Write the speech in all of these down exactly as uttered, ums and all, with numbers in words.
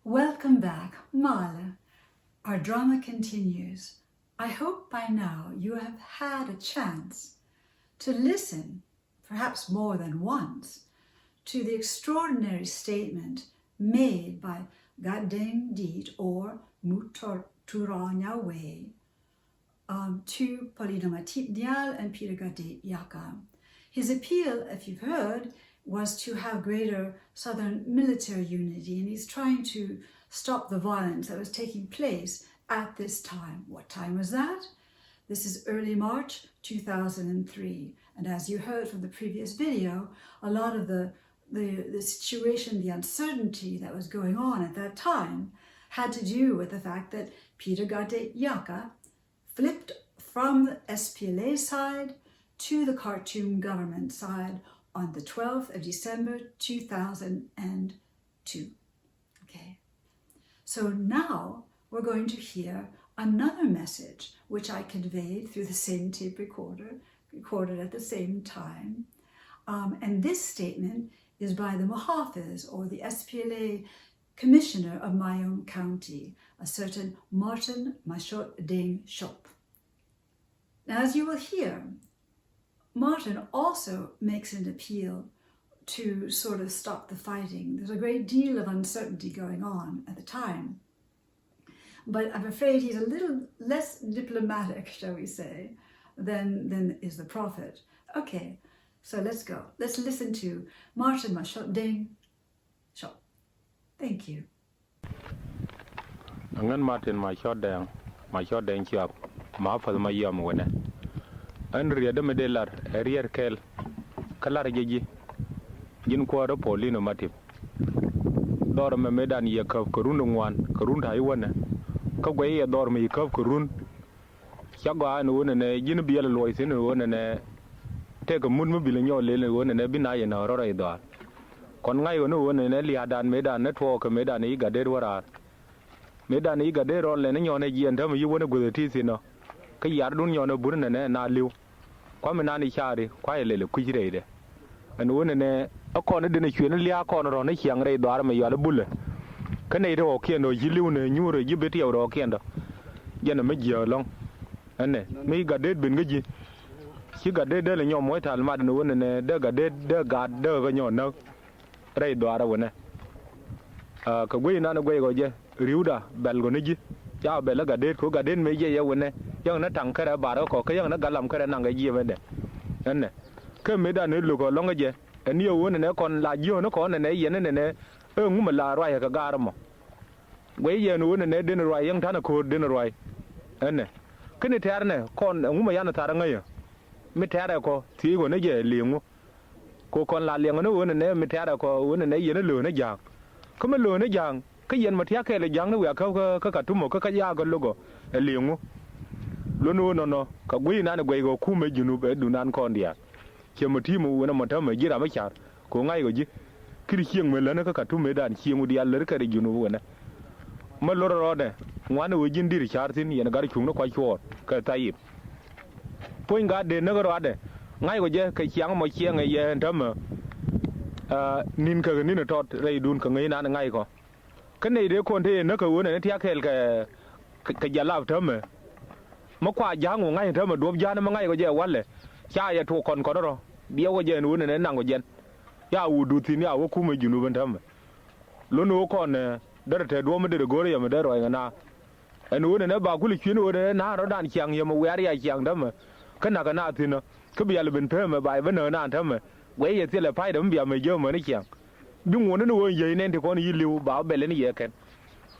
Welcome back, Malɛ. Our drama continues. I hope by now you have had a chance to listen, perhaps more than once, to the extraordinary statement made by Gatdeng Dit or Mut Tur Turɔnya Wei, um, to Paulino Matip Dial and Peter Gatdeng Yaka. His appeal, if you've heard, was to have greater Southern military unity, and he's trying to stop the violence that was taking place at this time. What time was that? This is early March two thousand and three, and as you heard from the previous video, a lot of the, the, the situation, the uncertainty that was going on at that time had to do with the fact that Peter Gatdeng Yaka flipped from the S P L A side to the Khartoum government side on the twelfth of December two thousand and two. Okay. So now we're going to hear another message which I conveyed through the same tape recorder, recorded at the same time. Um, and this statement is by the Muhafiz, or the S P L A commissioner of my own county, a certain Martin Mashot Deng Shop. Now, as you will hear, Martin also makes an appeal to sort of stop the fighting. There's a great deal of uncertainty going on at the time. But I'm afraid he's a little less diplomatic, shall we say, than, than is the prophet. Okay, so let's go. Let's listen to Martin Mashot Deng Shop. Thank you. Ɛ ɣän Martin Mashot Deng, Mashot Deng Shop, Muhafiz Mayom Wene. Ɣän rietdä mi dee lar ɛ riet kɛl, kä lar jɛ ji̱, ji̱n kuäärä Paulino Matip. Dhɔr ɛmɛ mëëdan yɛ käp kɛ run ti ŋuan kɛ run ta̱yä wänɛ. Kä guɛc yɛ dhɔr mi yɛ käp kɛ run. Ca gɔaa ɛn ɣöö nɛnɛ ji̱n biɛl luɔc thi̱n ɛn ɣöö nɛnɛ tëëkɛ mut mi bilɛ nyɔk lëël ɛn ɣöö nɛnɛ bi na yɛ näk rɔ̱ rɛy dhɔaar. Kɔn ŋa̱c ɣän ɛn ɣöö nɛnɛ lia̱a̱dan mëëdan ni tuɔɔk kɛ mëëdan ni Gatdɛt wä raar. Mëëdan ni Gatdɛt rɔɔn lɛn ni nyɔn ɛ jiɛn täämɛ yi wänɛ guäth ɛ ti thi̱n ɔ. Kä yardun nyɔn ɛ burä nɛnɛ na li̱w. Kua̱ mi nan i̱ caari kua̱c ɛ lɛl ɛ kui̱c rɛydɛ. Ɛn ɣöö nɛnɛ ɛ kɔn i̱ den ɛ cuëëni lia̱a̱ kɔn rɔ̱n i̱ ciaŋ rɛy dhɔaar ɛmɛ yɔal i̱ bulɛ. Kä nɛy ti ɣɔ̱kiɛn ɔ ci li̱w nɛ nyuurɛ ji̱ bi tiɛw rɔ̱kiɛn dɔ. Jɛn ɛmɛ jiääk ɛlɔ̱ŋ. Ɛnɛ mi Gatdɛt ben kä ji̱. Ci Gatdɛt dee lɛ nyɔm muɔ̱c ta̱l mat ɛn ɣöö nɛnɛ dee Gatdɛt dee gaat dee kä nyɔn näk. Rɛy dhɔaarä wänɛ. Aa, kɛ guiy nan guiy gɔw jɛ ri̱wda bɛl gɔni ji̱. Ca bɛl ɛ Gatdɛt kɛ ɣöö Gatdɛt mëë jɛ yɛ wänɛ. Yäŋ ni taŋ kärɛ bar kä kɔ kä yäŋ ni galam kärɛ naŋ kɛ jiɛmɛ dɛ. Ɛnɛ. Kä mëëdan ni lo̱k ɔ lɔ̱ŋ kä jɛ. Ɛn ni ɛ ɣöö nɛnɛ kɔn la jiöönä kɔn nɛnɛ yɛn ni nɛnɛ. Ɛ ŋumɛ la ruacɛ kɛ gaar ɛmɔ. Guiy yɛn ɣöö nɛnɛ den ruac yäŋ ta̱nɛ ko̱o̱r den ruac. Ɛnɛ. Kä ni tɛ̈r nɛ kɔn ɛ ŋumɛ yan thar ɛ ŋäcä. Mi tɛ̈rɛ kɔ thiec kɔ ni jɛ li̱eŋ ŋu. Kɛ kɔn la liɛŋɛ ni ɣöö nɛnɛ mi tɛ̈rɛ kɔ ɣöö nɛnɛ yɛn ɛ lööŋ ni ja̱a̱ŋ. Kä mi lööŋ ni ja̱a̱ŋ kä yɛn mɛ tia̱k kɛɛl ɛ ja̱a̱ŋ ni wiaa käp kä, kä Katumo kä kä yaak kä lo̱kɔ ɛ liŋ ŋu. Luɔ̱n ɣöö nɔnɔ kɛ guiy nan ɛ guɛc kɛ kumɛ Junub ɛ dunan kɔn diaal. Ciɛ mɛ ti̱i̱ mɛ wen ɛmɔ täämɛ ji̱ ram mi ca̱r kɛ ɣöö ŋa̱c kɔ ji̱. Ki̱n cieŋ mëë lätni kä Katumo dan cieŋ wä diaal lät kɛ ri Junub wänɛ. Mä lorä rɔɔdɛ ŋuan ɛ ɣöö ji̱n di̱t ca̱r thi̱n yɛn ɛ gat cuŋni kua̱c cuɔɔr kɛ Thayip. Puɔ̱ny Gatdɛt näk ruacdɛ ŋa̱ckɔ jɛ kɛ ciaŋ mɔ ciɛŋɛ yɛ ɛn täämɛ. Aa, ni̱n kɛ kɛ ni̱n ɛ tɔt rɛydun kɛ ŋäc nan ŋa̱ckɔ. Kä nɛy dee kɔn te yɛ näk kɛ ɣöö nɛn tia̱k kɛɛl kɛ, kɛ, kɛ jalap täämɛ. Mä kua ja̱a̱ŋ wä ŋa̱c ɛn täämɛ duɔ̱p ja̱a̱n mä ŋa̱ckɔ jɛ walɛ. Ca yɛ tuɔɔk kɔn kɔn rɔ biɛwkɔ jɛ ɛn ɣöö nɛn ɛ naŋkɔ jɛn. Ya wä duth thi̱n ya wä kumɛ Junub ɛn täämɛ. Luɔ̱n ɣöö kɔn ɛ därɛ te duɔ̱ɔ̱p mi derɛ go̱o̱rä yɛ mi dee ruac ŋɛ na. Ɛn ɣöö nɛnɛ ba kulɛ cuën ɣöö nɛnɛ na̱a̱n rɔ̱dan ciaŋ yɛ mɛ wiaar ya ciaŋ täämɛ. Kä na̱kɛ naath thi̱n ɔ kä bia lɛ ben pɛmɛ ba yɛ bä näk naath täämɛ. Guɛc yɛ thilɛ pa̱cdɛ mi bia mɛ jiäk mäni ciaŋ. Bi ŋuɔ̱n ni ɣöö yiey nɛn ti kɔn yi̱ li̱w ba wä bɛl ɛn yɛ kɛn.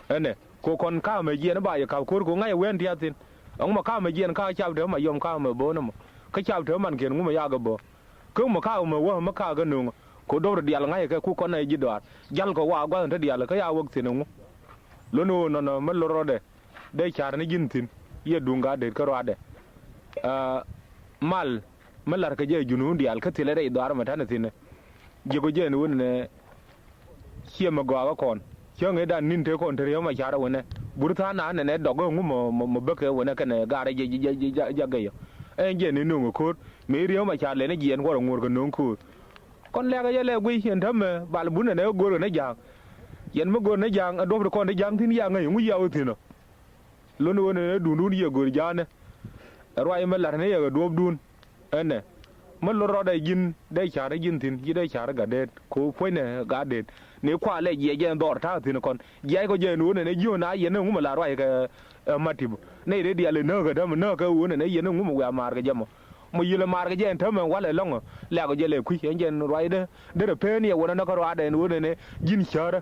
Ɛnɛ kɛ kɔn ka̱a̱mɛ jiɛn ba yɛ ka̱p ko̱r kɛ ŋa̱c ɛ wɛn tiath thi̱n. Ɛŋu mɛ ka̱a̱mɛ jiɛn ka̱a̱ cap te ma yɔm ka̱a̱mɛ bo̱o̱n ɛmɔ. Kä cap te mankiɛn ŋu mɛ yakɛ bo̱o̱. Kä mɛ ka̱a̱mɛ wä mɛ ka̱a̱kɛ nöŋä. Kɛ dɔ̱r diaal ŋa̱ckɛ ku kɔn ɛ ji̱ dɔaar. Jalkɔ wa gua̱th te diaal kä ya wäk thi̱n ɛŋu. Luɔ̱n ɣöö nɔnɔ mi lor rɔɔdɛ dee ca̱r ni ji̱n thi̱n. Yɛ duŋ Gatdɛt kä ruacdɛ. Aa, mal mi la̱rkɛ jɛ Junub diaal kä thilɛ rɛy dhɔaar mɛ ta̱nɛ thi̱n. Ji̱kɔ jɛ ni wen nɛ ciɛ mɛ gɔaakä kɔn. Cä ŋëëdan ni̱n tëë kɔn te riäm a ca̱r ɛ wänɛ. Bur tha̱a̱ŋ na nɛnɛ dɔk ɛ ŋu mɔ, mɔ, mɔ bäkɛ wänɛ kɛnɛ gaarɛ jɛ, jɛ, jɛ, jɛ, jɛ gɛyɔ. Ɛn jɛ ni no̱o̱ŋ ɛ ko̱r mëë riäm a ca̱r lɛn jiɛɛn kuɔrɛ ŋuɔ̱r kɛ no̱o̱ŋ ko̱r. Kɔn lɛ̈kɛ jɛ lɛ guiy ɛn täämɛ bal bun ɛn ɛ go̱o̱rkɛ ni ja̱a̱ŋ. Yɛn mi go̱o̱r ni ja̱a̱ŋ ɛ duɔ̱p ti kɔn ti ja̱a̱ŋ thi̱n, ya ŋäc ŋu ya wä thi̱n ɔ. Lon ɣöö nɛnɛ duundun yɛ go̱o̱r ja̱a̱nɛ. Ɛ ruac mɛ la̱r ni yɛ kɛ duɔ̱pdun. Ɛnɛ, mi lot rɔɔdɛ ji̱n dee ca̱r ji̱n thi̱n, ji̱ dee ca̱r gatdɛɛt, kɛ ɣöö puɔ̱nynɛ gatdɛɛt. Ni kua lɛ jiɛc jɛ ɛn dhɔr ta̱a̱ thi̱n kɔn. Jiɛc kɔ jɛ ɛn ɣöö nɛnɛ ji̱ ɣöö na yɛn ɛ ŋu mɛ la ruac kɛ, ɛ, Matip. Nɛy dee diaal ɛ näk kɛ dämɛ, näk kɛ ɣöö nɛnɛ yɛn ɛ ŋu mɛ wiaa maar kɛ jɛ mɔ. Mɔ yiël ɛ maar kɛ jɛ ɛn täämɛ walɛ lɔ̱ŋ ɔ. Lɛ̈k kɔ jɛ lɛ kui̱ ɛn jɛ ɛn ruacdä. Derɛ peen yɛ wänä näk kä ruaadɛ ɛn ɣöö nɛnɛ ji̱n cäärä.